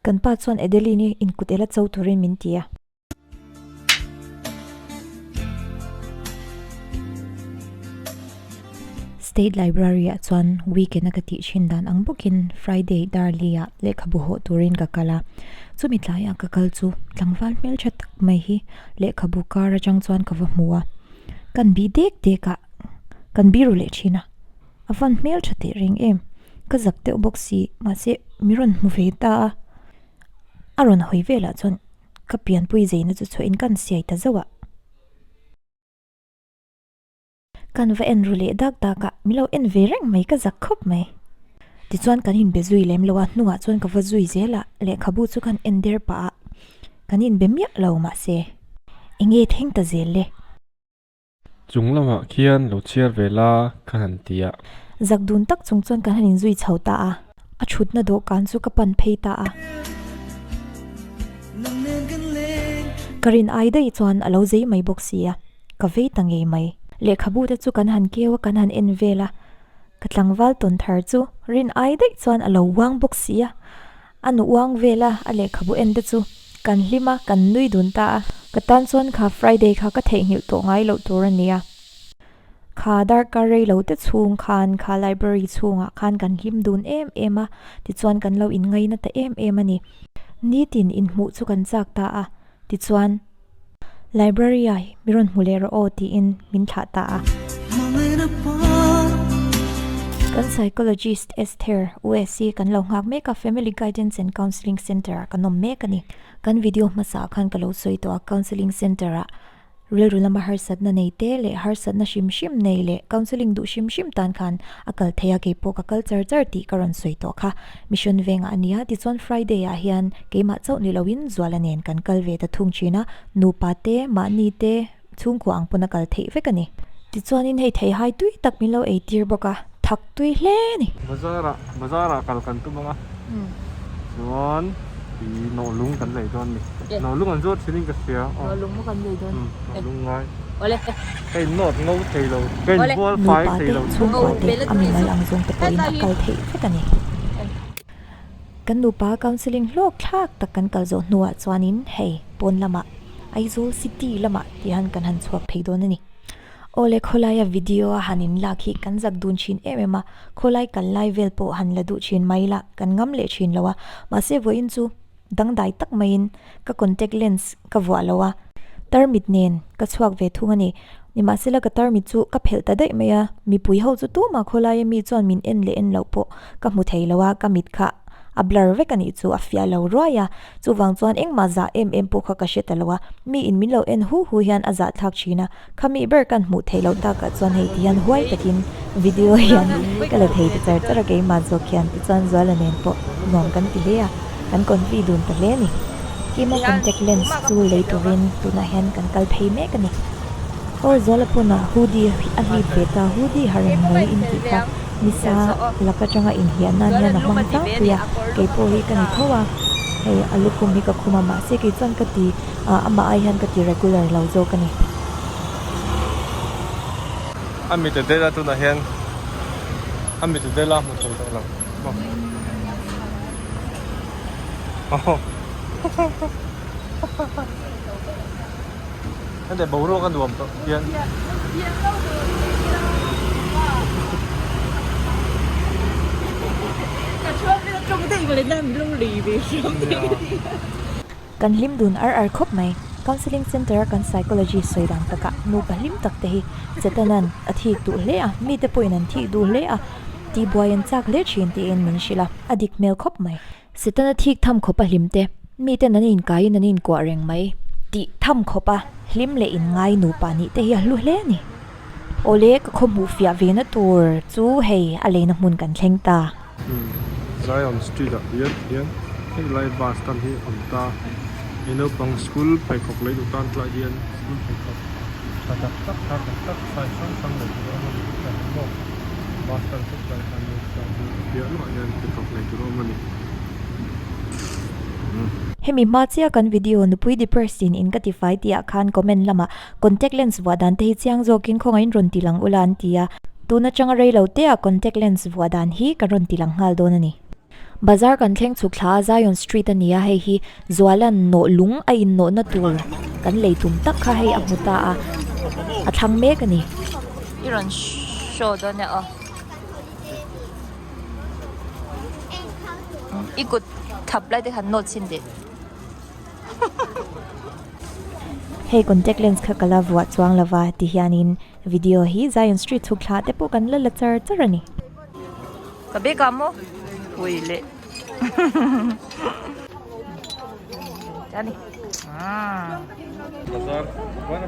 Kan pa chuan Adeline-i inkut ela cho turin min ti a. State Library-ah chuan weekend-a ka tih thin dan ang bawkin Friday Darli-ah lehkhabu hawh turin ka kal a. Chumi tlaiah ka kal chu tlangval hmeltha tak mai hi lehkhabu kar atang chuan ka va hmu a. Kan bih dek dek a, kan biru leh thin a. A van hmeltha teh reng em? Ka zak deuh bawk si, mahse mi rawn hmu ve ta a. A rawn hawi velah chuan ka pianpui zeina chu chhuahin kan siai ta zauh a. Kan va en ru leh dak dak a, min lo en ve reng mai ka zak khawp mai. Tichuan kan inbe zui lem lo a, hnungah chuan ka va zui zel a, lehkhabu chu kan en der pah a, kan inbe miah lo mahse enge thleng ta zel le. Chung lamah khian lo chhiar ve la ka han ti a. Zak dun tak chung chuan kan han inzui chho ta a, a thutna dawhkan chu ka pan phei ta a. Ka rin ai daih chuan a lo zei mai bawk si a, ka vei ta ngei mai. Lehkhabu te chu kan han keu a, kan han en vel a, ka tlangval tawn thar chu rin ai daih chuan a lo uang bawk si a. A nu uang vel a, a lehkhabu en te chu kan hlim a, kan nui dun ta a. Ka tan chuan kha Friday kha ka theihnghilh tawh ngai loh tur a nia. Kha darkar rei lo te chhung khan kha library chhungah khan kan hlim dun em em a, tichuan kan lo inngaina ta em em a ni. Nitin inhmuh chu kan chak ta a, tichuan. Library ah mi rawn hmu leh rawh aw tiin min thlah ta a. Kan psychologist Esther, USC, kan lo nghak mek a, Family Guidance and Counselling Centre ah kan awm mek a ni. Kan video hmasa ah khan ka lo sawi tawh a, Counselling Centre ah rilru lama harsatna nei te leh harsatna hrim hrim nei leh counselling duh hrim hrim tan khan a kal thei a, keipawh ka kal char char tih ka rawn sawi tawh kha. Mission vengah a nia, tichuan Friday ah hian keimah chauh ni loin Zuala nen kan kal ve ta thung thin a, nupa te, mahni te, chhungkua ang pawn a kal theih vek a ni. Tichuanin hei theihai tui tak min lo ei tir bawk a, thak tui hle a ni. Bazar ah, bazar ah kal kan tum ang a, chuan ih nawhlung kan lei dawn a ni. Nawhlung an zuar thin in ka hria. Nawhlung maw kan lei dawn? Umm, nawhlung ngai. Ka in nawt ngo thei lo, ka in bual fai Nupa thei te, lo. chhungkua te, a mimal ang zawng te pawhin a kal theih vek a ni. Kan nupa counselling hlawk thlak tak kan kal zawh hnuah chuanin hei pawn lamah Aizawl city lamah tihan kan han chhuak phei dawn a ni. Awle khawlaia video a han inlak hi kan zak dun thin em em a, khawlai kal lai vel pawh han la duh thin mai la kan ngam leh thin lo a, mahse vawiin chu Dangdai tak maiin ka contact lens ka vuah lo a, tarmit nen ka chhuak ve thung a ni. Nimahsela ka tarmit chu ka phelh ta daih mai a, mipui ho chu tumah khawlaia mi chuan min en leh en loh pawh ka hmu thei lo a, ka mit kha a blur vek a nih chu a fiah lo ruai a, chuvang chuan engmah zah em em pawh kha ka hre ta lo a, mi in min lo en hu hu hian a zahthlak thin a. Khami ber kan hmuh theih loh takah chuan hei ti hian huai takin video hian ka la thei ta char char a, keimah zawk hian tichuan Zuala nen pawh nuam kan ti hle a, kan confi dun ta hle a ni. Kima contact lens chu lei turin tunah hian kan kal phei mek a ni. Aw Zuala pawnah hoodie a hlip ve ta, hoodie ha reng mai in tih kha nisa lak atanga inhliah nan hian a hmang tlangpui a, keipawh hi ka ni tho a, hei a lukhum hi ka khum a mahse kei chuan ka ti Ah amah ai hian ka ti regular lo zawk a ni. A mit a del a tunah hian a mit a del a hmu thei tawh lo maw heti boruak a nuam tawh hian. Kan hlim dun ar ar khawp mai. Counselling Centre a kan psychology sawi dan takah nupa hlim tak te hi Chetanan a thik duh hle a, mite pawhin an thik duh hle a, tihbuai an chak hle thin tiin min hrilh a, a dik hmel khawp mai. Setana thik tham khawp a hlim te, miten an inkaiin an inkuah reng mai. Tih tham khawp a hlim leh inngai nupa nih te hi a hlu hle a ni. Awle, ka khaw hmuh fiah ve na tur chu hei a leina hmun kan thleng ta. Zion Street ah hian hian hei lai bus stand hi awm ta hei naupang school pheikhawk lei duh tan tlai hian school pheikhawk tha tak tak thar tak tak size hrang hrang lei tur a awm a ni tih hi maw bus stand chauh lai khan a piah lawkah hian pheikhawk lei tur a awm a ni. Hemi hma chiah kan video nupui depressed in in ka ti fai tih ah khan comment lamah contact lens vuah dan te hi chiang zawkin khawngaihin rawn ti lang ula an ti a, tun atanga rei lo te ah contact lens vuah dan hi ka rawn ti lang nghal dawn a ni. Bazar kan thleng chhuk thla a Zion Street a ni a hei hi Zuala'n nawh lung a innawhna tur kan lei tum tak kha hei a hmu ta a, a thlang mek a ni. I rawn show dawn e aw. I kut thap lai te khan nawt chhin teh. Hei contact lens kha ka la vuah chuang lova ti hianin video hi Zion Street chhuk thla te pawh kan la la char char a ni. Ka bag ah maw? Ui leh. Chani. Bazar,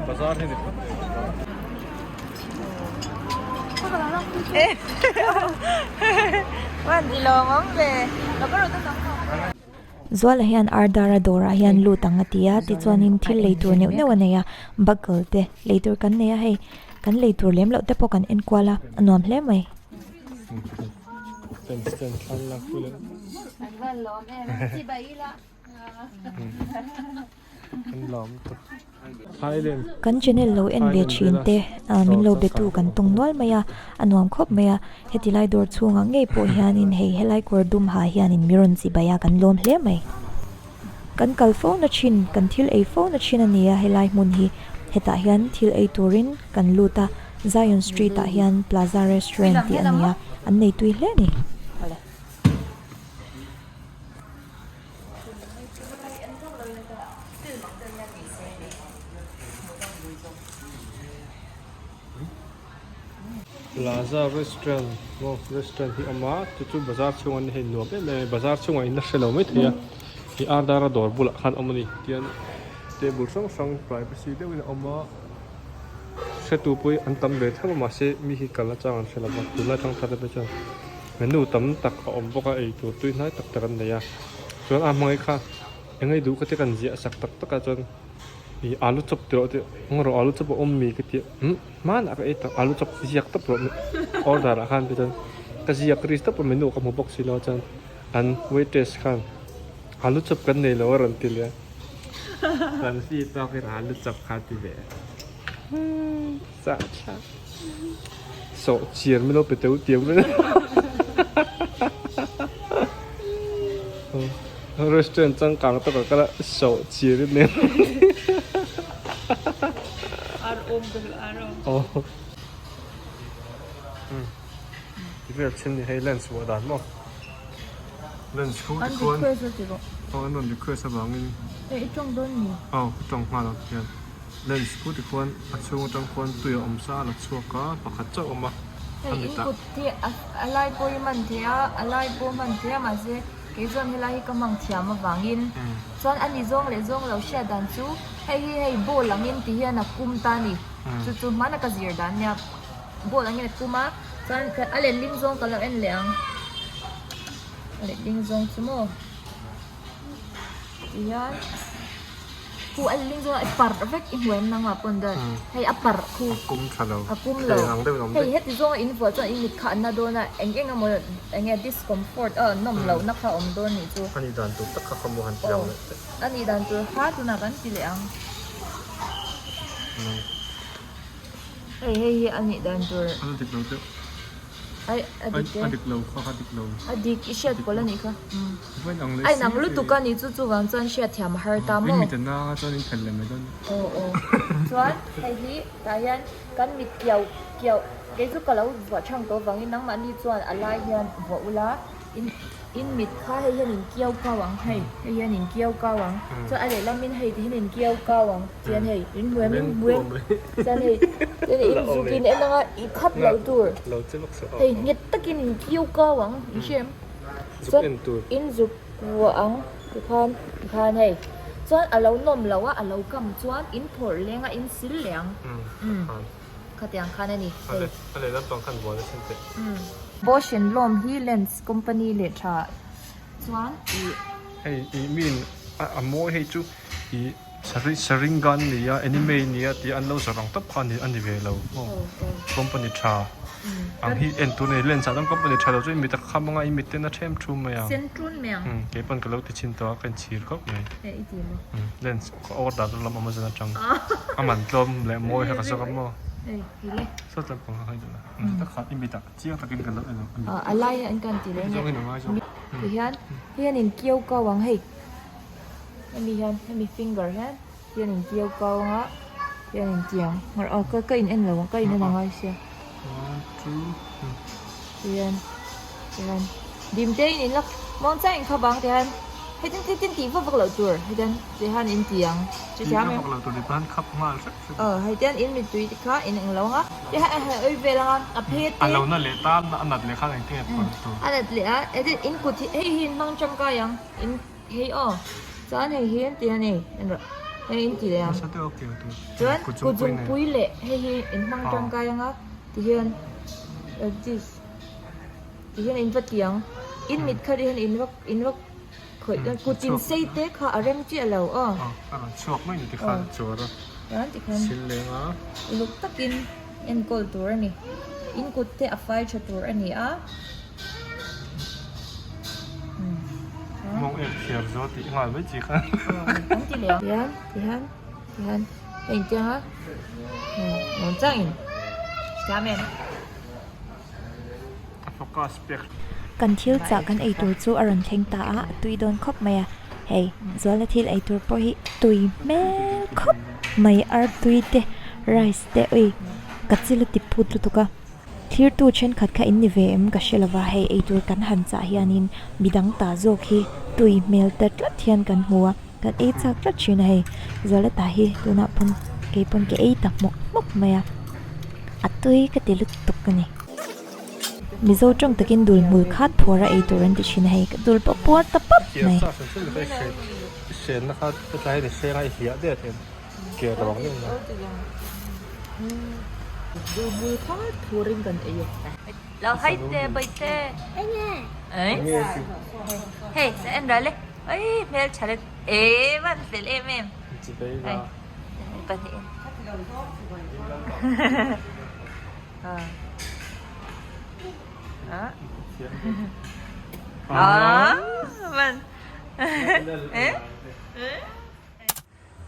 bazar hi ni phawt. Zuala hian Ardara dawrah hian lut ang a ti a, tichuanin thil lei tur neuh neuh a nei a, buckle te lei tur kan nei a hei, kan lei tur lem loh te pawh kan enkual a, a nuam hle mai. Kan channel lo en ve thin te min lo be tu kan tawng nual mai a, a nuam khawp mai a, heti lai dawr chhungah ngei pawh hianin hei helai kawr dum ha hianin mi rawn chi bai a kan lawm hle mai. Kan kal fo na thin, kan thil ei fo na thin a ni a helai hmun hi, hetah hian thil ei turin kan lut a, Zion Street ah hian Plaza Restaurant tih a ni a, an nei tui hle a ni. Plaza restaurant maw restaurant hi a awm a chu chu bazar chhungah ni hei nuam em em a bazar chhungah in la hre lo maithei a ih ardara dawr bulah khan a awm a ni tian table hrang hrang privacy deuhin a awm a hretu pawh hi an tam ve thlap a mahse mi hi kal achang an hre lo va tunlai thangthar te pawh chuan menu tam tak a awm bawk a eitur tui hnai tak tak an nei a chuan a hmangaih kha eng ei duh kha te kan ziah sak tak tak a chuan ih alu chop tih erawh te eng rawh alu chop a awm mi ka tih umm hmanah ka ei tak alu chop ziak tawp rawh order ah khan te chuan ka ziak ri tawp a menu ka hmu bawk si lo chuan an waitress khan alu chop kan nei lo a rawn ti leh a kan fi tawk in alu chop kha a ti ve a chah. Sawh chiar mai lo pe teuh tiang mai Restaurant changkang tak ah kala sawh chiar in nen Ar awm ka duh ar awm. Aw. Ti vel chin ni hei lens vuah dan maw. Lens khu An tikhuan. request a ti rawh. Aw an rawn request avangin. E i tawng dawn mi? Aw ka tawng nghal ang hian. Lens khu tikhuan a chhung atang khuan tui a awm sa a la chhuak a, pakhat chauh a awm a, Hei a in mitah. kut hi a lai pawh hi hman thei a, a lai pawh hman thei a mahse kei chuan helai hi ka hmang thiam avangin chuan a ni zawng leh zawng lo hriat dan chu hei hi hei ball angin ti hian a kum ta a ni chu chu hmana ka zir dan nia ball angin a kum a chuan a letling zawng ka lo en leh ang a letling zawng chu maw ti hian. Khu a ling zawng a parh vek i hmuh em nangmah pawn dawn hei a parh khu A kum tha lo a kum lo hei heti zawng a in vuah chuan i mit kha a na dawn a eng eng emaw eng nge discomfort a nawm loh na kha a awm dawn nih chu A nih dan tur tak kha kha maw han ti ang leh teh a nih dan tur kha tunah kan ti leh ang hei hei hi a nih dan tur A la dik lo deuh Ai a dik e. A dik lo kha a dik lo. A dik i hriat pawlh a nih kha. A inang lutuk a nih chu chuvang chuan hriat thiam a har ta maw? In mit a nang a chuan in phelh leh mai dawn. Aw aw. Chuan hei hi tah hian kan mit kiau kiau kei chu ka lo vuah chhang tawh vangin nangmahni chuan a lai hian vuah ula in in mit kha hei hian in kiau kau ang hei hei hian in kiau kau ang chuan a lehlamin hei ti hian in kiau kau ang chuan hei in hmu em in hmu em chuan hei chuan in zuk in en anga i khap loh tur hei nghet takin in kiau kau ang in hria em chuan in zuk vuah ang tikhan tikhan hei chuan a lo nawm loh a a lo kam chuan in phawrh leng a in sil leh ang khatiang khan a ni hei. Bosch and Lomb hi lens company leh tha chuan ih. Hei ih mi in a mawi hei chu ih Sharingan nia anime nia tih an lo zawrh ang tawp kha a ni ve lo maw company tha ang hi en tur a ni lens ah chuan company tha lo chu mi tak kham anga i mit ten a them thum mai ang kei pawn ka lo ti chhin tawh a ka inchhir khawp mai lens ka order lam amazon atang a man tlawm leh mawi kha ka zawk a maw sawt lampang kha ka en duh a tak kha i mit ah chiang takin ka lo en ang a lai hian kan ti leh nge. Ti hian hei hian in kiau kau ang hei hemi hian hemi finger hian hian in kiau kau anga hian in ti ang aw ka ka in en lo ang ka in en angai sia ti hian ti hian dim te in in la muang chiang in khap ang ti hian hei tin tin tih vak vak loh tur hei tian ti hian in ti ang chu thiam em aw hei tian in mittui te kha in englo ang a ti hian a han awih vel ang a a phe te a lo na leh ta a nat leh khan engtin nge phawrh tur a nat leh a hei tin in kut hi hei hi in hmang tangkai ang in hei aw chuan hei hi an ti a ni en rawh hei in ti leh ang chuan kut zungpui leh hei hi in hmang tangkai ang a ti hian like this ti hian in va ti ang in mit kha ti hian in va in va khawih a kut in sei te kha a rem chiah lo aw a rawn chhuak mai ni tikhan a chuar a chuan tikhan sil leng a uluk takin enkawl tur a ni in kut te a fai tha tur a ni a mawng ek thiar zo tih nghal mai chi khan an ti leh ang tihian tihian tihian hei intiang a nuam changin thiam em. Kan thil chah kan ei tur chu a rawn thleng ta a, a tui dawn khawp mai a, hei zualna thil ei tur pawh hi tui hmel khawp mai artui te rice te ui ka chil a ti phut lutuk a, thirtu thenkhat kha in ni ve em ka hre lova hei ei tur kan han chah hianin midang ta zawk hi tui hmel ta tlat hian kan hmu a, kan ei chak tlat thin a hei zualna ta hi tunah pawn keipawn ka ei ta hmawk hmawk mai a. A tui ka ti lutuk a ni. Mizo tawng takin dul hmul khat phawr a ei tur an ti thin a hei ka dul pawh puar ta pap mai.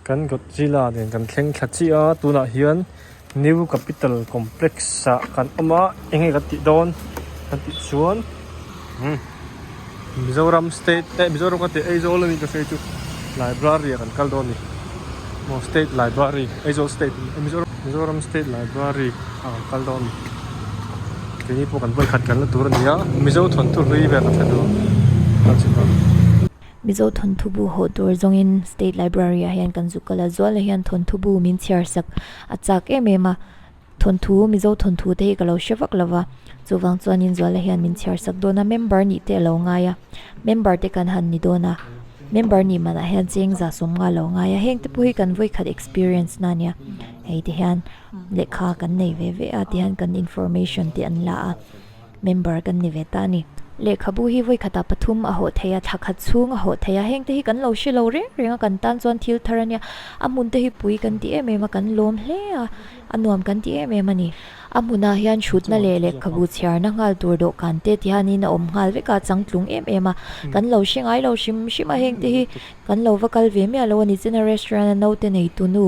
Kan Godzilla nen kan thleng thla chiah a tunah hian New Capital Complex ah kan awm a eng nge kan tih dawn kan tih chuan Mizoram state eh Mizoram ka tih Aizawl a ni ka hria chu library ah kan kal dawn a ni maw state library Aizawl state Mizoram Mizoram state library ah kan kal dawn a ni keini pawh kan vawi khat kalna tur a ni a Mizo thawnthu hlui vel ka hre duh a chhuk a. Mizo thawnthu bu hawh tur zawngin state library ah hian kan zuk kal a zuala hian thawnthu bu min chhiar sak a chak em em a. Thawnthu, Mizo thawnthu te hi ka lo hre vak lo va, chuvang chuanin Zuala hian min chhiar sak dawn a, member nih te a lo ngai a, member te kan han ni dawn a, member nih manah hian cheng za sawmnga a lo ngai a, heng te pawh hi kan vawikhat experience na nia, hei te hian lehkha kan nei ve ve a, tihian kan information te an la a. Member kan ni ve ta a ni. Lehkhabu hi vawikhatah pathum a hawh thei a, thla khat chhung a hawh thei a, hengte hi kan lo hre lo reng reng a, kan tan chuan thil thar a nia. A hmun te hi pui kan ti em em a, kan lawm hle a, a nuam kan ti em em a ni. A hmunah hian thutna leh lehkhabu chhiarna nghal tur dawhkan te tihianin a awm nghal vek a, changtlung em em a. Kan lo hre ngai lo hrim hrim a, hengte hi Kan lo va kal ve miah lo a ni china restaurant a naute nei tu nu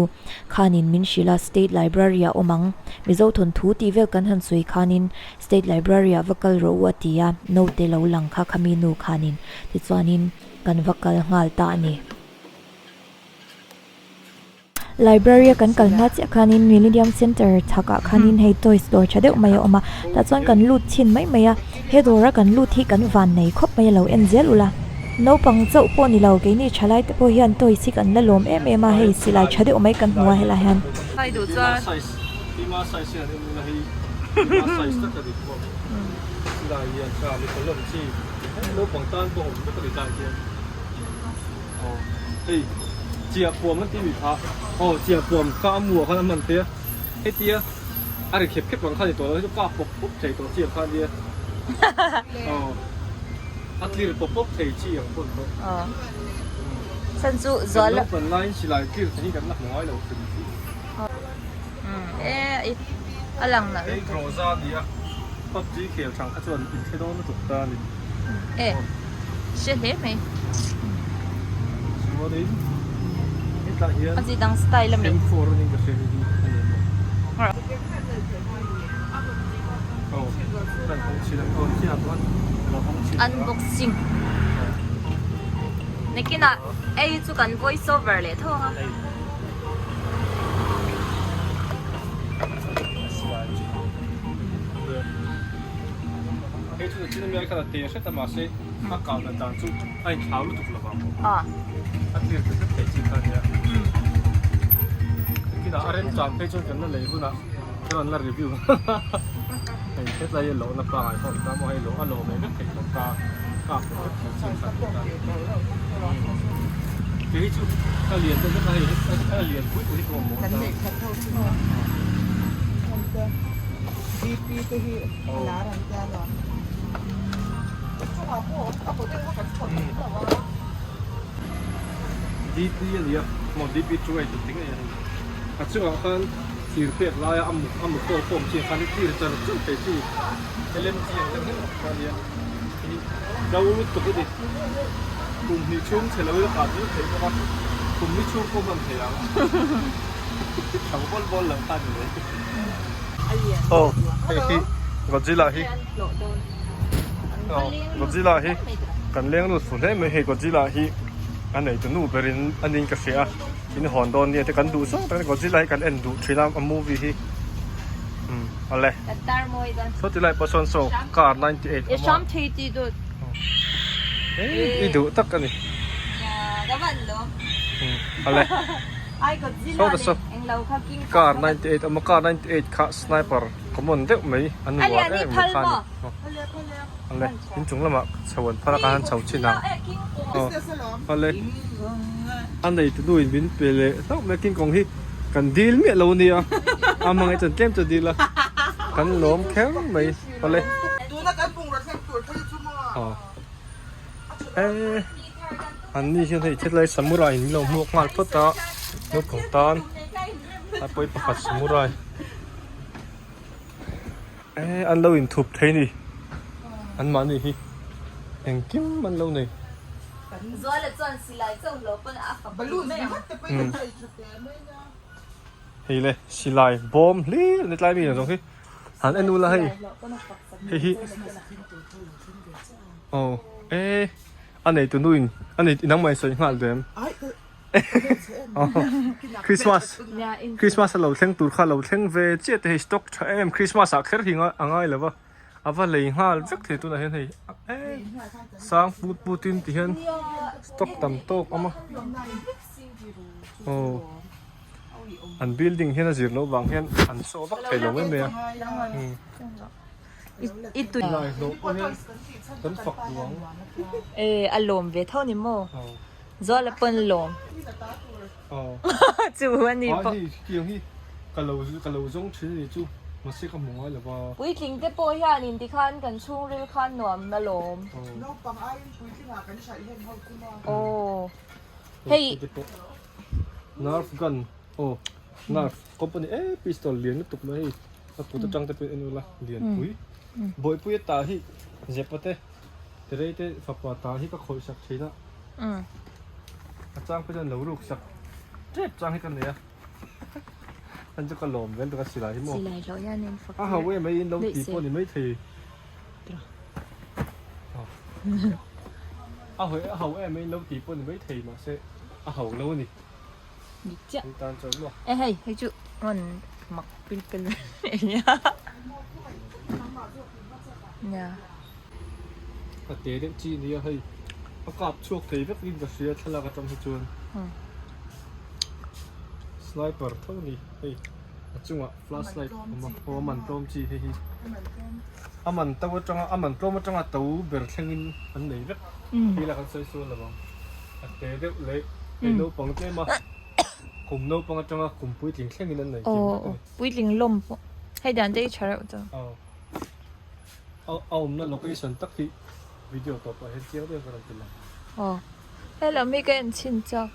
khanin min hrilh a state library ah awm ang Mizo thawnthu tih vel kan han sawi khanin state library ah va kal rawh u a ti a naute lo lang kha khami nu khanin tichuanin kan va kal nghal ta a ni. Library a kan kal hma chiah khanin Millennium Centre chhakah khanin hei toys dawr tha deuh mai a awm a tah chuan kan lut chhin mai mai a he dawra kan lut hi kan van nei khawp mai a lo en zel ula naupang chauh pawh ni lo keini thalai te pawh hian toys hi kan la lawm em em a hei silai tha deuh mai kan hmu a helai hian. Aw hei chiah puam an tih mi kha aw chiah puam kha a muah khan a hman thei a hetia a ri khep khep ang kha a ni tawh lo hei chu kap pawp pawp thei tawh chi ang kha a nia aw a tlir pawp pawp thei chi ang pawh a ni tawh aw chhan chu zual kan naupang laiin silai tlir te hi kan la hmu ngai lo hrim hrim e a lang nalh hei groza a ni a pubg khel thang kha chuan in hre dawn lutuk ta a ni e hre hle mai chuanin hetah hian a chi dang style a mi M4 anin ka hria hei hi a ni maw aw. Unboxing Nakinah ei chu kan voice over leh tho ang a. Hei chu chin ami ai khan a te hret a mahse a kah dan dan chu a inthlau lutuk lo vang a clear ta hret thei chi kha ania. Nakinah a remchang phei chuan kan la lei hunah kan rawn la review hei hetlai hi lohna pangai pawh a ni ta maw hei a lawh ve vek thei tawh ta kak ve vek thei chi kha a ni ta. Kei hi chu ka lian deuh vek a hei a lian pui pui hi ka mamawh ta. DP te hi a lar an tia lo. A chungah pawh a model kha kan chhawp thei lo a. DP a nia maw DP chu a intup ding a ni. A chungah khan thir pek laia a mu a mu khawl khawm chi ang khan clear char char thei chi LMG ang deuh hlek kha a nia. Hei zo lutuk a ni. Kum hnih chhung chhe lo ila kah chu theih bawk a, kum ni chhung pawh hman thei ang. Thang bawl bawl lo kha a ni mai. Aw hei hi Godzilla hi aw Godzilla hi kan leng lut fu hle mai hei Godzilla hi a nei tu nu berin a nin ka hria a in hawn dawn nia te kan duh zawng tak Godzilla hi kan en duh thin a a movie hi umm awle saw ti lai pawh sawn saw car 98 awm a i duh tak a ni umm awle. Saw ta saw car 98 awm a car 98 kha sniper common deuh mai an uar em mai kha a ni awle inchung lamah chho an phar a khan chho chin ang aw awle a nei tu nu in min pe leh hlauh mai a king kong hi kan dil miah lo ania a hmangaih chuan tlem chu a dil a kan lawm kher mai awle aw e. An ni hian hei thilai samurai in lo hmuak nghal phawt a naupang tan a pawi pakhat samurai eh an lo inthup thei ni an mahni hi engkim an lo nei. Hei le silai bawm hlir a ni tlai mi zawng hi han en ula hei hei hi aw eh. A nei tu nuin a nei nangmah in sawi nghal duh em? Christmas Christmas a lo thleng tur kha lo thleng ve chiah te hei stock tha em Christmas ah kher hi a ngai lo va a va lei nghal vek thei tunah hian hei sang put put in ti hian stock tam tawk awm a aw an building hian a zir loh vang hian an saw vak thei lo mai mai a. I tui. Lai hlawh pawh hian kan fak duh ang. E a lawm ve tho ni maw? Zuala pawn lawm. Chu a ni pawh. Hei tiang hi ka lo ka lo zawng thin a ni chu mahse ka hmu ngai lo va. Puitling te pawh hian in tikhan kan chhungril khan nuam na lawm. Naupang aiin puitlingah kan hraih hen ho chu maw? Aw. Hei. Nerf gun aw nerf company e pistol lian lutuk mai hei. A kut atang te pawhin en ula lian pui bawihpui a tah hi zepa te terei te fapa tah hi ka khawih sak thin a a chang pawh chuan lo ruk sak tep chang hi ka nei a an chu ka lawm vel tuk a silai hi maw a ho em ai in lo ti pawh ni maithei a ho em ai in lo ti pawh ni maithei mahse a ho lo a ni. Dik chiah. E hei, hei chu rawn mak pil pel ve nia. Nia. A te deuh chi nia hei. A kap chhuak thei vek in ka hria thlalak atang hi chuan. Sniper tho ni hei a chungah flashlight awm a aw a man tlawm chi hei hi. A man to atanga a man tlawm atanga to ber thlengin an nei vek. Khi la kan sawi sual lo ang. A te deuh leh hei naupang tlem a kum naupang atanga kum puitling thlengin an nei kim vek a ni. Puitling lawm pawh hei dan te hi tha reuh chu. Aw a awmna location tak hi video tawpah hian chiang deuhin ka rawn ti lang. Aw hei lam hi ka en chhin chak.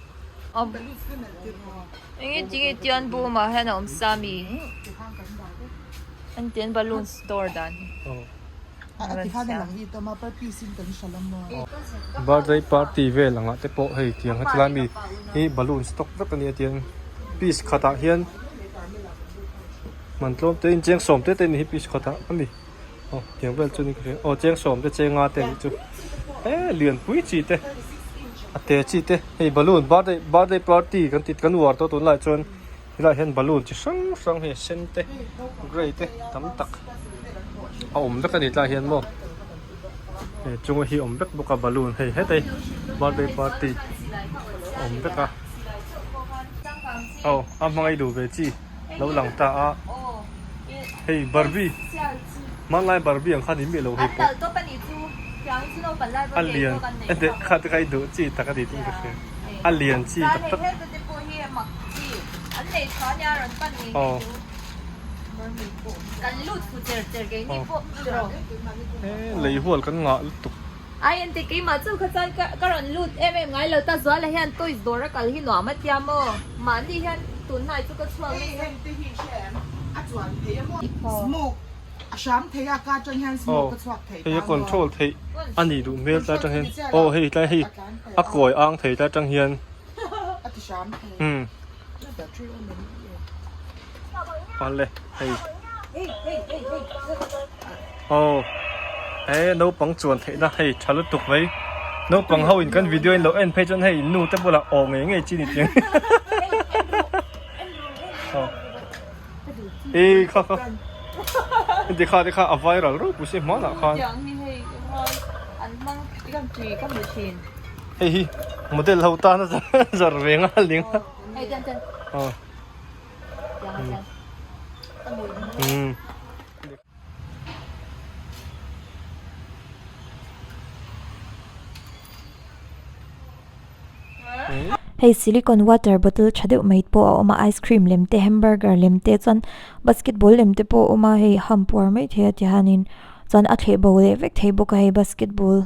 Aw enge tinge tian bawmah hian a awm sa mi an tian balloon store dan hi. Aw Birthday party vel angah te pawh hei tiang heti lai mi hi balloon stock vek a nia tiang piece khatah hian man tlawm te in cheng sawm te te a ni hi piece khatah a ni. Aw tiang vel chu ni ka hria aw cheng sawm te cheng nga te anih chu e lian pui chi te a te chi te hei balloon birthday birthday party kan ti kan uar tawh tunlai chuan helaiah hian balloon chi hrang hrang hei a sen te grey te tam tak a awm vek a ni tlaiah hian maw hei chunga hi awm vek bawk a balloon hei hetei birthday party a awm vek a aw a hmangaih duh ve chi. lo lang ta a hei barbie hmanlai barbie ang kha ni miah lo hei pawh a lian e teh kha te kha i duh chi tak a ni tih ka hria a lian chi tak tak aw e lei hual kan ngah lutuk. Ai ente keimah chu kha chuan ka rawn lut em em ngai lo ta Zuala hian toys dawr a kal hi nuam a tia maw? Mahni hian tun hnai chu ka chhuak nasa. Hei heng te hi hre em? A chuan thei a maw? Smoke a hram thei a ka atang hian smoke a chhuak thei ta maw? Hei a control theih a nih duh hmel tlai atang hian aw hei tlai hei a kawi ang thei tlai atang hian a ti hram thei. Umm Awle hei aw he naupang chuan theihna hei tha lutuk mai naupang ho in kan video in lo en phei chuan hei nu te bulah aw ngei ngei chi ni chiang aw e kha kha heti kha te kha a viral ropui si hmanah khan hei hi model ho tana zar ve nghal ding a. Hei silicon water bottle tha deuh mai pawh a awm a ice cream lem te hamburger lem te chuan basketball lem te pawh a awm a hei ham puar mai thei a tihianin chuan a thleh bo leh vek thei bawk a hei basketball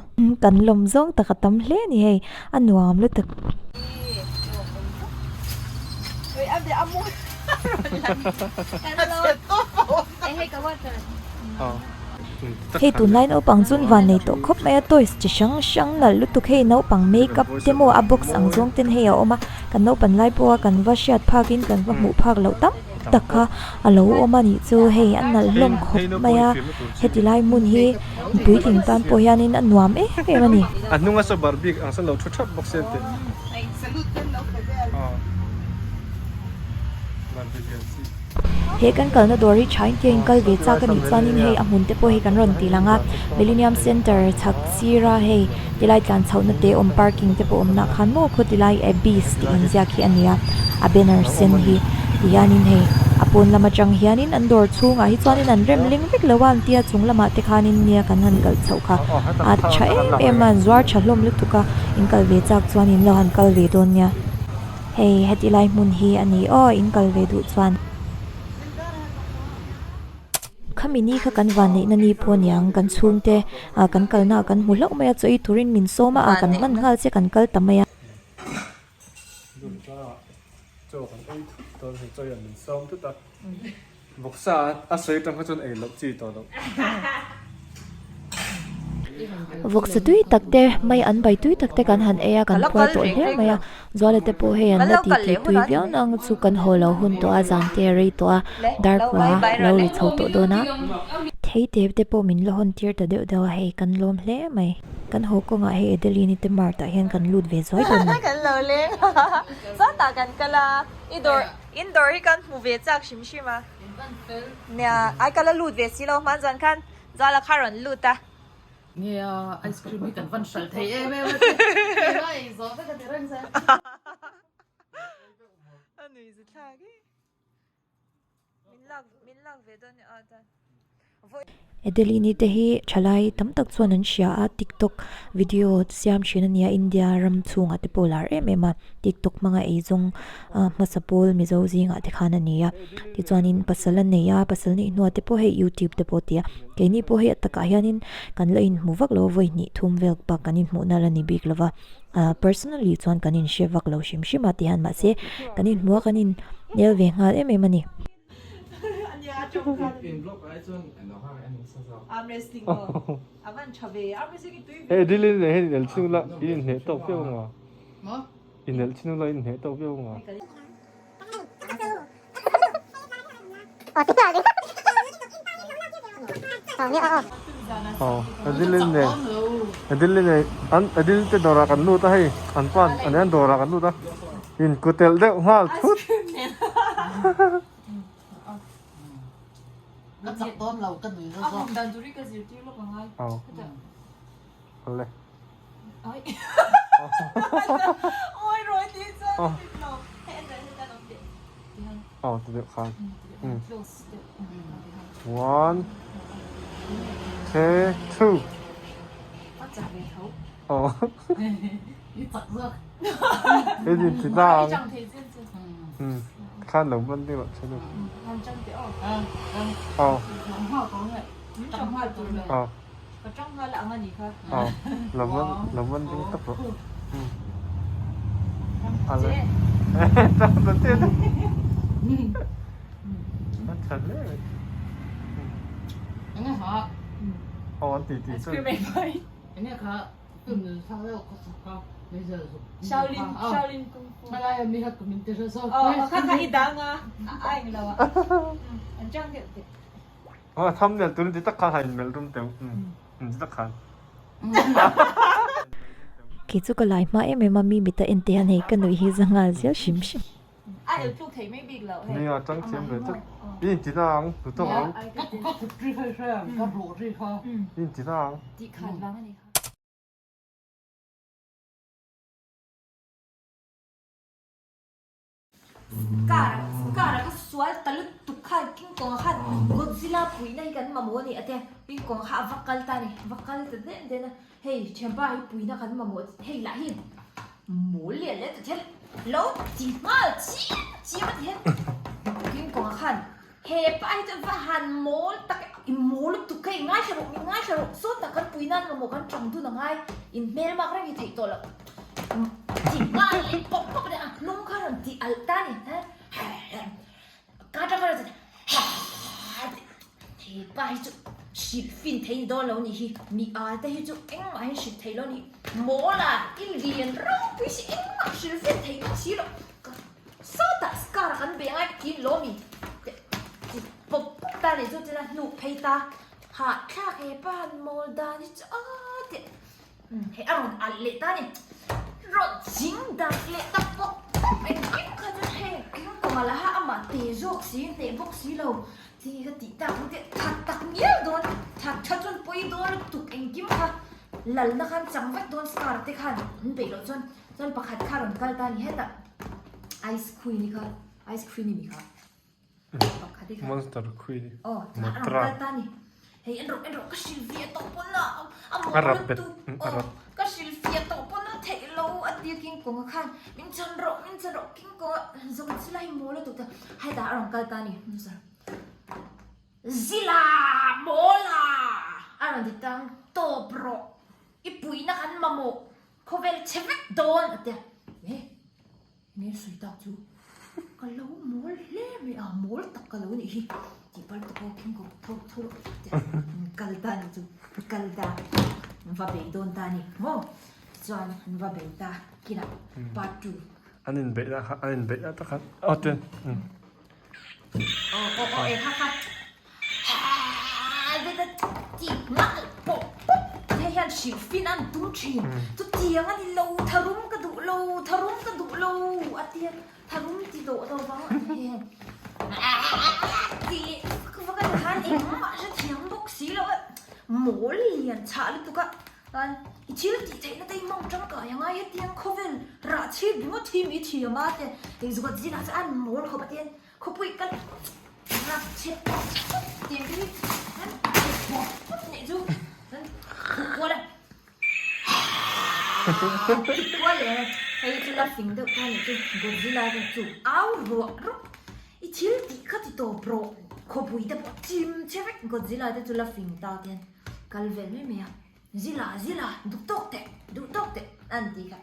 kan lawm zawng tak a tam hle a ni hei a nuam lutuk. Hei tunlai naupang chu an van nei tawh khawp mai a toys chi hrang hrang nalh lutuk hei naupang makeup te maw a box ang zawng ten hei a awm a kan naupan lai pawha kan va hriat phak in kan va hmuh phak loh tam tak kha a lo awm a nih chu hei a nalh hlawm khawp mai a heti lai hmun hi puitling tan pawh hianin a nuam em em a ni. A hnunga saw bar bik ang sawn lo thu thap bawk se teh. He kan kalna dawr hi thain tia in kal ve chak a nih chuanin hei a hmun te pawh hi kan rawn ti lang a Millennium Centre chhak sira hei tilai tlan chhohna te awm parking te pawh awmna khan maw khaw tilai Abyss tih inziak hi a ni a a banner sen hi ti hianin hei a pawn lam atang hianin an dawr chhungah hi chuanin an rem ling vek lo a an tia chung lamah te khanin nia kan han kalh chhoh kha a tha em em a an zuar tha hlawm lutuk a in kal ve chak chuan in lo han kal ve dawn nia hei heti lai hmun hi a ni aw in kal ve duh chuan. Khami ni kha kan van neihna ni pawh aniang kan chhungte ah kan kalna ah kan hmu hlauh mai a chaw ei turin min sawm a ah kan hman nghal che kan kal ta mai a. Chaw kan ei thut dawn hei chaw hian min sawm thut a vawksa a sawi atang kha chuan ei loh chi tawh loh. Vawksa tui tak te mai an bai tui tak te kan han ei a kan phuar tawh hle mai a Zuala te pawh hei an la ti ti tui viau nang chu kan haw lo hun tawh a zan te a rei tawh a dar kua lo ri chho tawh dawn a thei te te pawh min la hawn tir ta deuh deuh a hei kan lawm hle mai. Kan haw kawngah hei Adeline te mart ah hian kan lut ve zuai dawn a ni. Kan lo leng a, sawtah kan kal a, i dawr in dawr hi kan hmu ve chak hrim hrim a. Nia, ai ka la lut ve si lo hman zan khan Zuala kha rawn lut a. Nia, ice cream hi kan van hralh thei em em a ti. Keimah ei zawh vek a ti reng zel. A nui zu thlak e. Adeline te hi thalai tam tak chuan an hria a tiktok video siam thin a nia India ram chhungah te pawh lar em em a tiktok hmanga eizawng ah hmasa pawl mizo zingah te khan a ni a tichuanin pasal a nei a pasal neih hnuah te pawh hei youtube te pawh a ti a keini pawh hei a takah hianin kan la inhmu vak lo a vawi hnih thum vel bak kan inhmuhna la ni bik lova ah personally chuan kan inhre vak lo hrim hrim a ti hian mahse kan inhmuh a kan in nel ve nghal em em a ni. Hei Adeline nen hian inel chhung la in inhneh tawk viau ang a inel chhung la in inhneh tawk viau ang a. Aw Adeline nen Adeline nen an Adeline te dawrah kan lut a hei an pa an an dawrah kan lut a in kutelh deuh nghal thut. Ka chak dawn lo ka nui zawk. A hmun dan turi ka zirtir lawk a ngai. Aw. Awle. Ai. Oi roi ti chuan ka dik lo. Hei an dah hian awm teh. Tihan. Aw ti deuh khan. Close deuh. One. Two. Two. A chak ve tho. Aw. I chak zawk. Hei din ti tang. I chang thei chen chen. Khan lo man deuh a chen. Han chang teh aw. Aw. Chang nghal tawh nge. Chang nghal tur le. Aw. Ka tang nghal ang a nih kha. Aw, lo man lo man ding tak rawh. Ale. Tang ta te. An tha hle mai. Enge ha? Aw an ti ti Ice cream ei pai. Enge kha film nun sang deuh khaw sak kha meizial zuk. Shaolin Shaolin Kung Fu. Malai mi kha kumin te hre zawk. Aw kha kha i dang a. A eng lo a. An tang deuh teh. A thumbnail turin ti tak khan han inmelh rum teuh um ti tak khan. Kei chu ka lai hma em em a mi mit a en te hian hei ka nuih hi za nghal zel hrim hrim. A el tluk thei mai bik loh hei. Nia tang thiam ve tlat. I inti na ang tu tawk ang. Ka kut ri kha i hre ang ka ruh ri kha. I inti na ang. Tih khat vang a ni kha. Car car a kha sual ta lutuk khan King Kong ah khan Godzilla puihna hi kan mamawh a ni a tia King Kong kha a va kal ta a ni a va kal ta den den a hei thianpa hi puihna kan mamawh hei lah hi mawl lian leh ta thil lo ti nghal chiam chiam a ti hian King Kong ah khan he pa hi chu va han mawl tak i mawl lutuk hei ngaithla rawh min ngaithla rawh sawn tak kan puihna an mamawh kan tang dun a ngai inhmel mak reng hi theih tawh loh. Ti nghal leh pawp pawp a a hnung kha rawn ti alh ta a ni ka atang kha rawn ti he pa hi chu hrilh fin thei ni dawn lo ni hi mi al te hi chu engmah hian hrilh thei lo ni mawl a i lian ropui si engmah hrilh fin thei bawk si lo sawtah scar a kan be angai tiin lawm i ti pawp pawp ta a ni chu chuan a hnuk phei ta hahthlak he pa han mawl dan hi chu a ti. Hei a rawn alh leh ta a ni. Rawn ching dak leh ta pawp pawp engkim kha chuan hei eng kawngah lah ha amah te zawk si hneh bawk si lo chi ka tih tak ang te that tak mial dawn that tha chuan pawi dawn lutuk engkim kha lalna khan chang vek dawn scar te khan an beih loh chuan chuan pakhat kha rawn kal ta a ni hetah ice queen kha ice queen a ni kha. Monster khui ni. Motra. A rap bet a rap. Ka hrilhfiah tawh pawn a theih lo a tia King Kong a khan min chhan rawh min chhan rawh King Kong a zawng chu lai mawl a tuk ta hetah a rawn kal ta a ni Zila mawla a rawn ti tang tawp rawh i puihna kan mamawh khawvel chhe vek dawn a tia eh. Nge sawi tak chu ka lo mawl hle mai a, mawl tak ka lo nih hi tih pal tak aw King Kong tho tho kal ta ni chu kal ta va bei dawn ta ni maw tichuan an va bei ta kinah part 2 an in beih na kha an in beih na tak khan aw ten aw aw aw e kha kha Hei hian hrilh fin an tum thin. Chutiang a ni lo, tharum ka duh lo, tharum ka duh lo a tia, tharum ti dawh lo vang a ni hei. Ti leh vak vak a ni khan engmah hre thiam bawk si lo a, mawl lian chhah lutuk a, chuan i thil tih theihna te hi hmang tangkai a ngai hetiang khawvel rah chhit ringawt hi mi thiam a tia, engzawt zinah chuan an mawl khawp a tia. Khawpui kal rak chhe pawp pawp tih ang te hi an chhe pawp pawp nih chu an khuh kual a ti kual leh a hei chu la fing deuh ta nih chu Godzilla chuan chu au ruah rawk i thil tih kha ti tawp rawh khawpui te pawh chim che vek Godzilla te chu la fing ta te hian kal vel mai mai a Zilla Zilla duh tawk teh duh tawk teh an ti kha.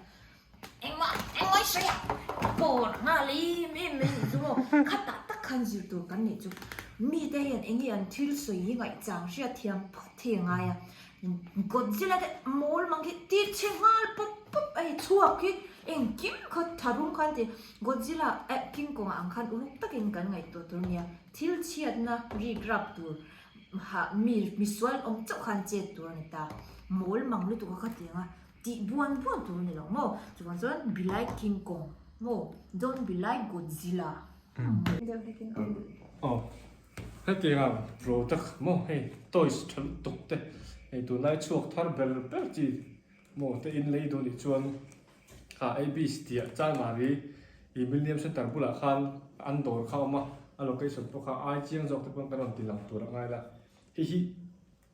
Engmah engmah i sawi a, bawr nghal em em mai nih chu maw, khatah tak khan zir tur kan nih chu. Mite hian eng nge an thil sawi hi ngaihchang hriat thiam phawt hi a ngai a, Godzilla te mawl mang khi ti chhe nghal pawp pawp a hei chhuak hi engkim kha tharum khan ti Godzilla eh King Kong ah ang khan uluk takin kan ngaihtuah tur nia, thil chhiatna rik rap tur. Ha mi misual awm chauh khan chet tur a ni ta. Mawl mang lutuk a kha tiang a tih buan buan tur a ni lo maw? Chuvang chuan be like King Kong maw? Don't be like Godzilla. Aw hetiang a product maw hei toys tha lutuk te hei tunlai chhuak thar ber ber chi maw te in lei duh nih chuan kha abc tih chanmari ih Millennium Centre bulah khan an dawr kha a awm a a location pawh kha ai chiang zawk te pawn kan rawn ti lang tur a ngai la hei hi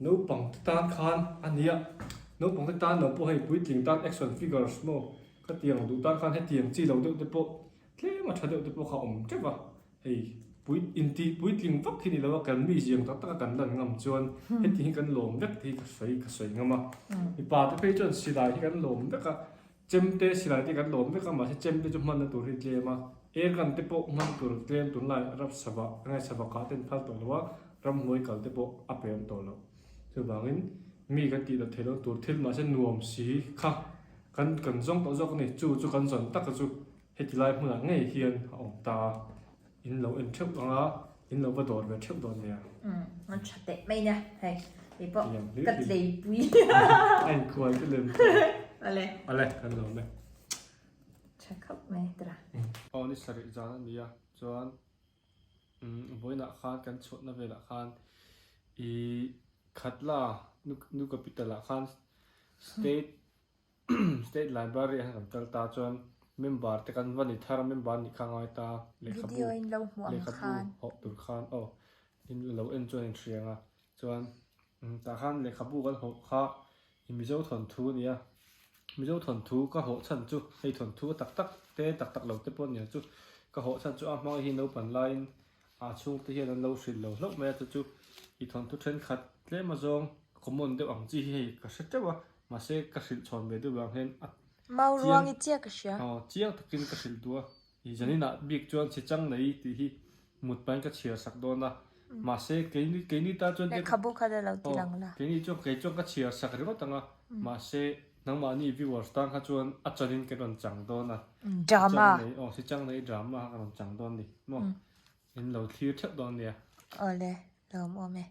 naupang te tan khan a nia naupang te tan lo pawh hei puitling tan action figures maw khatiang duh tan khan hetiang chi lo deuh te pawh tlem a tha deuh te pawh kha a awm teuh a hei pui intih puitling vak hi ni lo a kan mi ziang tak tak a kan lan ngam chuan heti hi kan lawm vek tih hi ka sawi ka sawi ngam a mipa te phei chuan silai hi kan lawm vek a chemte silai te kan lawm vek a mahse chemte chu hmanna tur hi tlem a air gun te pawh hman tur tlem tunlai ram sava nge sava kah te an phal tawh lo a ramhnuai kal te pawh a pe awm tawh lo chuvangin mi kan tih loh theih loh tur thil mahse nuam si kha kan kan zawng tawh zawk a ni chu chu kan zawn taka chu. Heti lai hmunah ngei hian a awm ta a, in lo en theuh ang a, in lo va dawr ve theuh dawn nia. Umm, an tha teh mai nia, hei kei pawh ka tleipui. A inkual te lem tawh. Awle. Awle, kan lo awm e. Tha khawp mai tira. Aw ni sarih zan a nia, chuan umm vawiinah khan kan chhuahna velah khan ih Khatla nu capital ah khan state State Library ah hian kan kal ta chuan member te kan va ni thar a member nih kha ngai ta lehkhabu Video in lo hmuh ang lehkhabu khan. hawh tur khan aw in lo en chuan in hria ang a chuan tah khan lehkhabu kan hawh kha i Mizo thawnthu a ni a Mizo thawnthu ka hawh chhan chu hei thawnthu a tak tak te tak tak lo te pawh a ni ang chu ka hawh chhan chu a hmang hi naupan laiin a chhungte hian an lo hrilh lo hlauh mai a chu chu i thawnthu thenkhat tlem azawng common deuh ang chi hi hei ka hre teuh a. Mahse ka hrilh chhawn ve deuh vang hian a Mau ruang i chiah ka hria. Aw, chiang takin ka hrilh duh a. I zaninah bik chuan chhe chang nei tih hi mut pahin ka chhiar sak dawn a. Mahse keini keini tan chuan Lehkhabu kha la lo ti lang la. Aw, keini chuan kei chuan ka chhiar sak ringawt ang a. Mahse nangmahni viewers tan kha chuan a chanin kan rawn chang dawn a. Drama. Aw, chhe chang nei drama kha kan rawn chang dawn ni maw. In lo thlir theuh dawn nia. Awle, lawmawm e.